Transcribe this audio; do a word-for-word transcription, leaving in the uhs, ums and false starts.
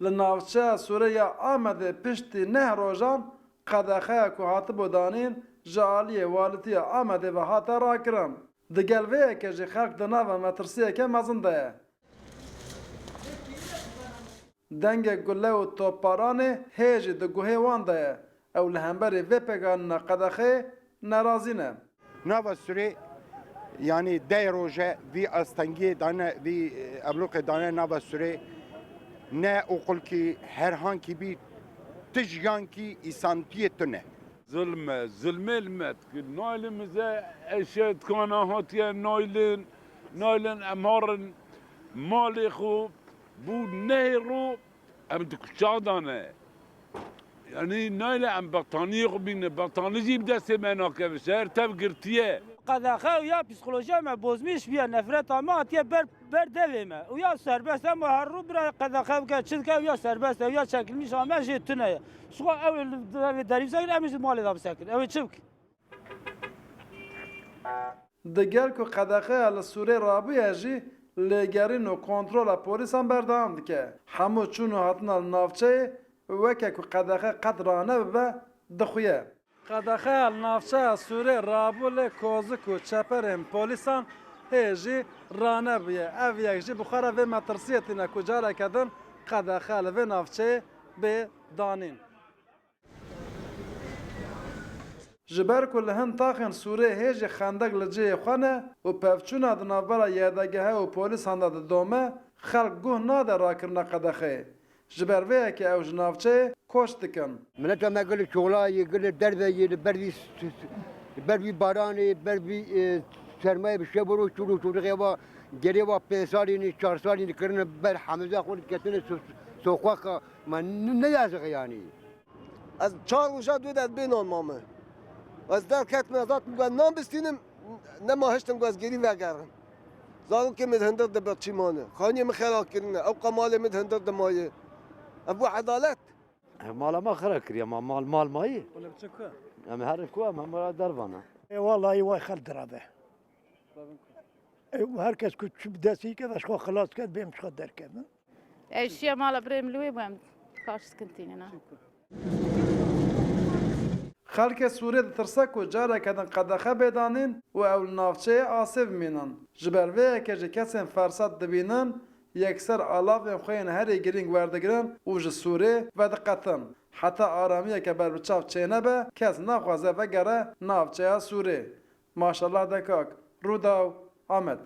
Li navçeya Sûrê ya Amedê piştî neh rojan qedexeya ku hatibû danîn ji aliyê Walîtiya Amedê ve hate rakirin. Digel vê yekê jî xelk di nava metirsiyeke mezin de ye. Dengê gule û topbaranê hê jî di guhê wan de ye. Ew li hemberî vê pêkanîna qedexeyê nerazî ne. Nava Sûrê, yanî deh roje vî astengiyê dane, vî, e, ebloqê dane nava Sûrê, ne oqulkî herhankî bî, tu jiyankî îsantiyê tune. Zulm e, zulmê li me dikin. Naylin mize eşya dikana hatiye naylin, naylin em harin malê xwe bû nehêro em di kuçak dane. Yanî nayle em betaniyê xwe bîne, betanî jî bi destê me nakeve, şehr tev girtiye. Qedexe û ya psîkolojiya me bozmîş bûye, nefreta me hatiye ber, ber devê me. Û ya serbest em her rû bira qedexe bike, çi dike û ya serbest e, û ya çekilmîşa me jê tune ye. Ji xwe ew ê li devê derî bisekin, em jî li malê de bisekin. Ew ê çi bikin? Digel ku qedexeya li Sûrê rabûye jî, lêgerîn û kontrola polîsan berdewam dike. Hemû çûn û hatina li navçeyê weke ku qedexe qet ranebibe, dixuye. Qedexeya li navçeya Sûrê rabû lê kozik û çeperên polîsan hê jî ranebûye. Ev yek jî bi xwe re vê metirsiyê tîne ku careke din qedexe li vê navçeyê bê danîn. Ji ber ku li hin taxên Sûrê hê jî xendek li cihê xwe ne û pevçûna di navbera Y D G H û polîsan de didome, xelk guh nade rakirina qedexeyê. Ji ber vê yekê ew ji navçeyê koç dikin. Mileta me gilê çola yê, gilê derve yê, li ber vî s-, s-, li ber vî baranê, ber vî, e, sermayê bi şev û roj çûn û çûrixê va, gelê va pênc salî ne, çar salî ne kirine ber hemiza xwe diketine so-, soqaka. Me n-, ne yazık yanî. Ez çar roja dû de bê nan mame. Ez derketim, ez hatim ku ez nan bistînim, nema hiştim ku ez gêrî vegerim. Zarokê min di hundir dibe çî mane. Xaniyê min xera kirine. Ew qe malê min di hundir dimaye. Ev bû edalet? Ev mala me xera kiriye, ma mal, mal mayî. Wele biçe ku? Em herin ku em hemû dervana. E, wallahî way xel dirabe. E, her kes ku çi bi destî ke, ez xwe xilas ket, bêm ji xwe derkevim. Ev şiya mala birê min li wê bû, em karş dikin tînin, ha. Xelkê Sûrê ditirse ku careke din qedexe bê danîn û ew li navçeyê asê bimînin. Ji ber vê yekê jî kesên fersad dibînin, yekser alavên xwe yên herî girîng werdigirin û ji Sûrê vediqetin. Heta aramiyeke berbiçav çênebe, kes naxwaze vegere navçeya Sûrê. Maşallah Dekak, Rûdaw, Amed.